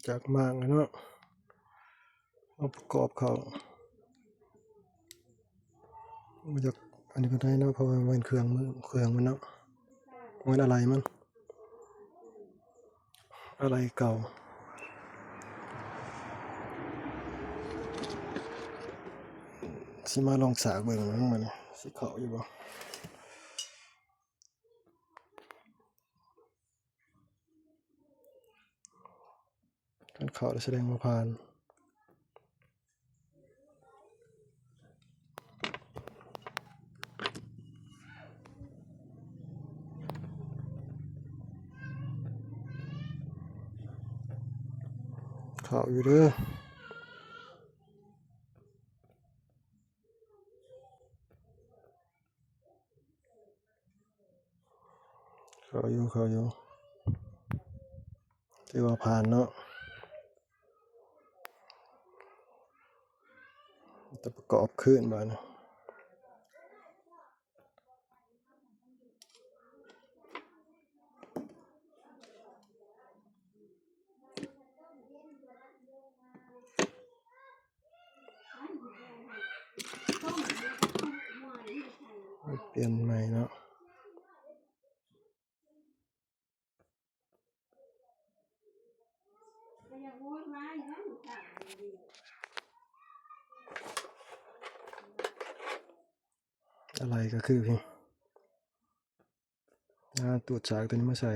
ຈາກໝາກແລ້ວເນາະ ເອົາປະກອບເຂົ້າ. ບໍ່ຢາກອັນນີ້ປານໃດເນາະ ເພາະວ່າມັນເຄື່ອງມື ເຄື່ອງມັນເນາະ ແມ່ນອາໄຫຼ່ມັນ ອາໄຫຼ່ເກົ່າ. ຊິມາລອງສາກເບິ່ງນຳມັນ ຊິເຂົ້າຢູ່ບໍ່. ຄັນເຂົ້າແລ້ວສະແດງວ່າຜ່ານ. ເຂົ້າຢູ່ເດີ. ເຂົ້າຢູ່ ເຂົ້າຢູ່ ຖືວ່າຜ່ານເນາະ. ແຕ່ປະກອບຄືນບາດນີ້. ປ່ຽນໃໝ່ເນາະ. ອາໄຫຼ່ກໍຄື ອ່າ ຕູດສາກຕົວນີ້ມາໃສ່.